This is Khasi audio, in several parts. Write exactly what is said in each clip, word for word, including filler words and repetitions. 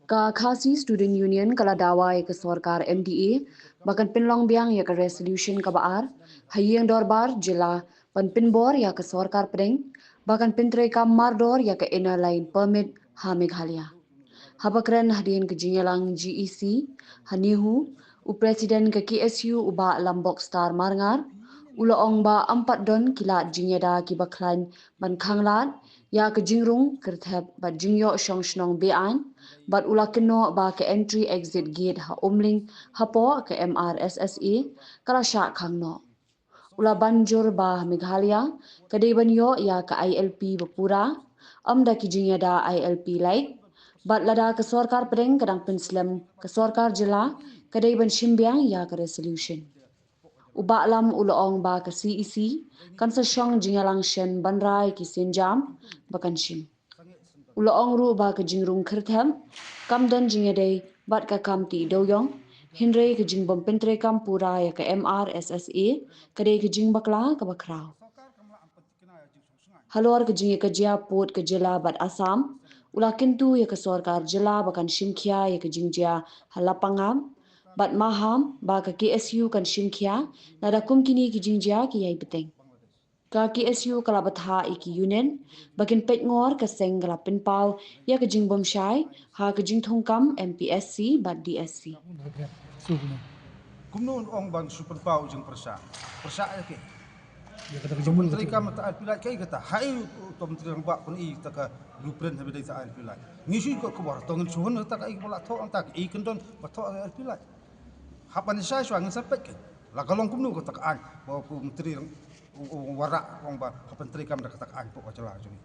Ka Khasi Student Union ka la dawa ïa ka sorkar M D A ba kan pynlong biang ïa ka resolution kaba ar ha ïing dorbar jylla ban pynbor ïa ka sorkar pdeng ba kan pyntreikam mardor ïa ka Inner Line Permit ha Meghalaya. Haba kren hadien ka jingïalang G E C ha NEHU, u President ka K S U u Bah Lambok Star Marngar u la ong ba ym pat don ki lad jingïada kiba khlaiñ ban khanglad ïa ka jingrung kyrthep bad jingïoh shong shnong be-aiñ, bad u la kynnoh ba ka entry exit gate ha Umling hapoh ka M R S S A ka la shah khang noh. U la ban jur ba Meghalaya ka dei ban ïoh ïa ka I L P ba pura, ym da ki jingïada I L P lait, bad lada ka sorkar pdeng ka dang pynslem, ka sorkar jylla ka dei ban shim biang ïa ka resolution. U Bah Lam u la ong ba ka C E C kan sa shong jingïalang shen ban rai ki sienjam ba kan shim. U la ong ruh ba ka jingrung kyrthep kam don jingïadei bad ka kam tih dewiong, hynrei ka jingbym pyntreikam pura ïa ka M R S S A ka dei ka jingbakla kaba khraw. Halor ka jingïakajia pud ka jylla bad Assam, u la kyntu ïa ka sorkar jylla ba kan shim khia ïa ka jingjia ha Lapangap bad Maham, ba ka K S U kan shim khia lada kum kine ki jingjia ki ïai bteng. Ka K S U ka la bthah ïa ki unit ba kin peit ngor, ka seng ka la pynpaw ïa ka jingbymshai ha ka jingthungkam M P S C bad D S C. Kumno un ong ban shu pynpaw jingpyrshah? Pyrshah ïa kaei? Ïa kata ka jingmut, treikam kata I L P lait kaei kata? Haei uto u Myntri Rangbah pyn-i kata ka blueprint haba dei kata I L P lait? Ngi shu ïoh khubor to ngin shu hun kata kaei kaba la thoh, kata kaei kan don ba thoh I L P lait. Hap ban shai shuwa ngin sa peit kein la ka long kumno kata ka aiñ ba u Myntri u, u, u Wanrah u ong ba ka pyntreikam da kata ka aiñ hapoh ka jylla jong ngi.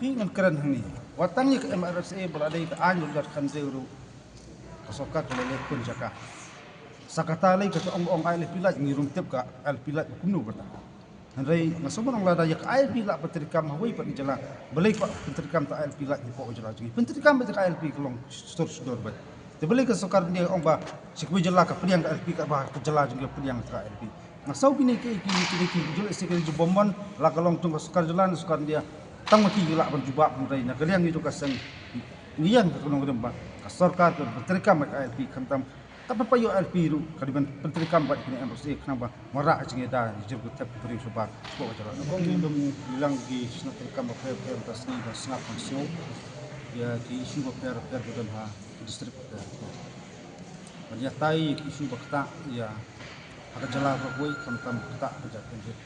Hi ngan kren hangne. Wat tang ïa ka M R S S A ba la dei ka aiñ ruh ïa ka kynthei ruh ka sorkar ka la leh pynjaka. Sa kata lei kata ong, ong I L P lait, ngi ruh ngim tip ka I L P lait ba kumno kata. Hynrei nga sngewbha ong lada ïa ka I L P lah pyntreikam ha wei pat ka jylla, balei pat pyntreikam ta I L P lait hapoh ka jylla jong ngi? Pyntreikam beit ka I L P ka long sdor sdor beit. Te balei ka sorkar India ong ba shi kawei jylla ka pdiang ka I L P, ka ba ka jylla jong ngi ka pdiang ka I L P? Nga sngew kine ki, ki, kine ki jylla, shi ki jylla bym mon la ka long tang ka sorkar jylla ne sorkar India. Tang ma ki ki lah ban jubab, hynrei na ka liang ngi jong ka seng ngi ïeng ka nongrim ba ka sorkar ka pyntreikam ka I L P, khamtam ka pa ïoh I L P ruh ka dei ban pyntreikam bad kine M R S S A khnang ba wanrah jingïada jingkyrthep ki briew shabar shapoh ka jylla. Kong ngi dang ïalang ki shnat treikam bapher bapher, mynta sngi ban sngap ban sngew ïa ki issue bapher bapher ba don ha ki district bapher bapher. Ban ïatai ïa ki issue ba ktah ïa ha ka jylla baroh kawei, khamtam ba ktah ha ka jaitbynriew.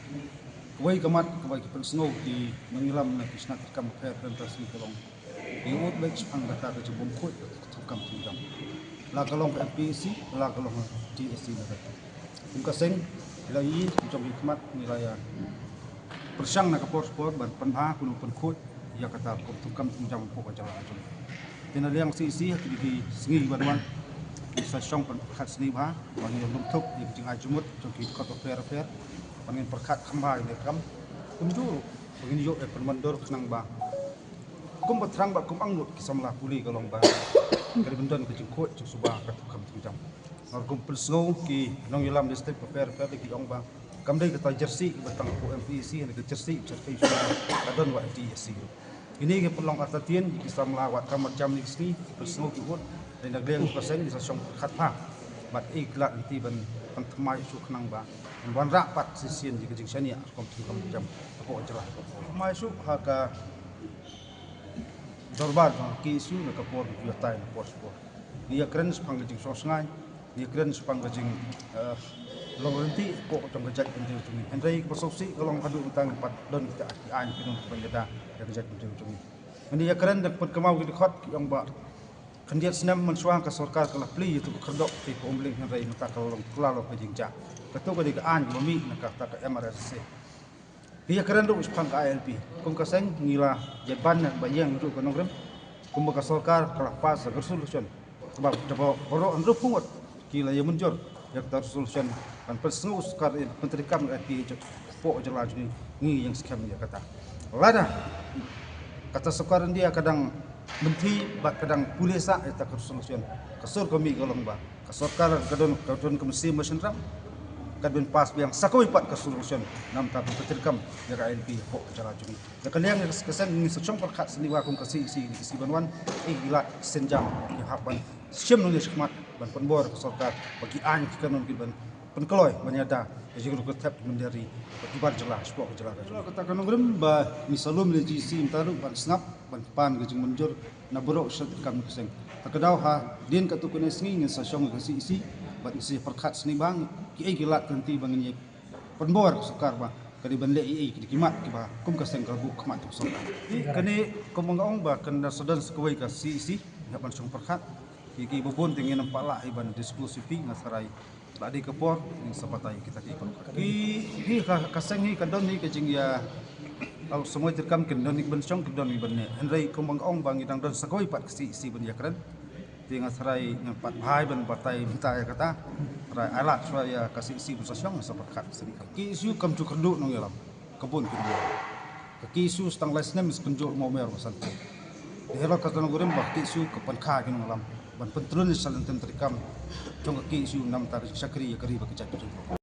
Kawei ka mat kaba ki pynsngew ki nongïalam na ki shnat treikam bapher bapher mynta sngi ka long, ngi ud beit shaphang kata ka jingbymkhuid ka thungkam thungjam, la ka long ka M P S C la ka long T S C. Lada kum ka seng, la ïa ki jong ki khmat ngi la ïa pyrshang na ka por por ban pynbha kumno pynkhuid ïa kata ka thungkam thungjam hapoh ka jylla ka jong ngi. Te na liang C E C ha kine ki sngi ban wan, ngi sa shong ban pyrkhat sngewbha ba ngin ïa lum thup ïa ki jingai jingmut jong ki dkhot bapher bapher, ba ngin pyrkhat kham bha ïa kane ka kam. Kumjuh ruh ba ngin ïoh ïa ka pynbyndur khnang ba kum ba thrang bad kum angnud ki samla pule ka long ba ka dei ban don ka jingkhuid jingsuba ka thungkam thungjam. Nga ruh kum pynsngew ki nongïalam district bapher bapher ki ong ba kam dei kata jersey ba tang hapoh M P S C, hynrei ka jersey ba sha kawei shuwa ka don wat T S C ruh. Kine ki pynlong artatien ïa ki samla wat kam wat jam ïa ki sngi, ki pynsngew ki ud. Dei na ka liang ka seng ngi sa shong pyrkhat bha bad ïa ki lad lynti ban pynthymmai shuh khnang ba ngin wanrah pat shisien ïa ka jingshaniah rukom thungkam thungjam hapoh ka jylla. Thymmai shuh ha ka dorbar jong ka K S U na ka por ba ju ïatai na por sha por. Ngi ïakren shaphang ka jingshong shngaiñ, ngi ïakren shaphang ka jing, eh, long ryntih hapoh jong ka jaitbynriew jong ngi. Hynrei kaba sngewsih ka long haduh mynta ngim pat don kita ki aiñ, ki nongpynïada ïa ka jaitbynriew jong ngi. Ngi ïakren da pynkynmaw ki dkhot ki ong ba khyndiat snem mynshuwa ka sorkar ka la plie ïa tu ka khyrdop te ka Umling, hynrei mynta ka la long, ka la long ka jingjia. Kato ka dei ka aiñ kaba mih na kata ka M R S S A. Ngi ïakren ruh shaphang ka I L P. Kum ka seng ngi la ïa ban ba ïeng ruh ka nongrim kumba ka sorkar ka la pass ka resolution kaba, kaba baroh hynriewphew ngut ki la ïa mynjur ïa kata resolution ban pynsngew sorkar ïa pyntreikam ka I L P hapoh jylla jong ngi. Ngi ïeng skhem ïa kata. Lada kata sorkar India ka dang mynthi bad ka dang pule sah ïa kata ka resolution, ka sur ka mih ka long ba ka sorkar ka don, ka don ka mynsiem ba shynrang. Kat ban pass biang sa kawei pat ka solution namar ba ka treikam ïa ka I L P hapoh ka jylla jong ngi. Ïa ka liang ïa ka seng ngi sa shong pyrkhat sniba kum ka C E C, ka C E C ban wan, eh, ïa la sien jam ïa hap ban shim nongïalam shakhmat ban pynbor ka sorkar ba ki aiñ ki kanun ki ban pynkloi ban ïada ka jingïarap ka thep mynder ri ba ki bar jylla shapoh ka jylla ka jong ngi. Kata ka nongrim ba ngi sa lum ne G C mynta ruh ban sngap ban pan ka jingmynjur na baroh sha treikam ka seng. Ta ka daw hadien katto katne sngi ngin sa shong ka C E C bad ngin sa pyrkhat sniba kiei ki lad ki lynti ba ngin ïa pynbor ka sorkar ba ka dei ban leh ei ei ki dei ki mat kiba kum ka seng ka la buh khmat ka sorkar. Kane kumba nga ong ba kan da sa don sa kawei ka C E C, ngi hap ban shong pyrkhat. Ki ki ba bun te ngin ym pat lah hi ban disclose ïa phi, nga tharai la dei ka por ngin sa batai kita ki pyrkhat. Ki hi ka, ka seng hi ka don hi ka jingïa, au, samoi treikam kin don hi ban shong, kin don hi ban ne. Hynrei kumba nga ong ba ngi dang don sa kawei pat ka C E C ban ïakren. Te nga tharai ngam pat bha ban batai mynta ïa kata. Tharai ai lad shuwa ïa ka C E C ban sa shong sa pyrkhat sha ka. Ka K S U kam ju kyrduh nongïalam. Ka bun ki nongïalam. Ka K S U sa tang lai snem sa kynjoh mo mer ba san. Te halor kata ka nongrim ba ka K S U ka pynkha ki nongïalam ban pyntrun ïa ka lynthem treikam jong ka K S U namar ka shakri ïa ka ri bad ka jaitbynriew.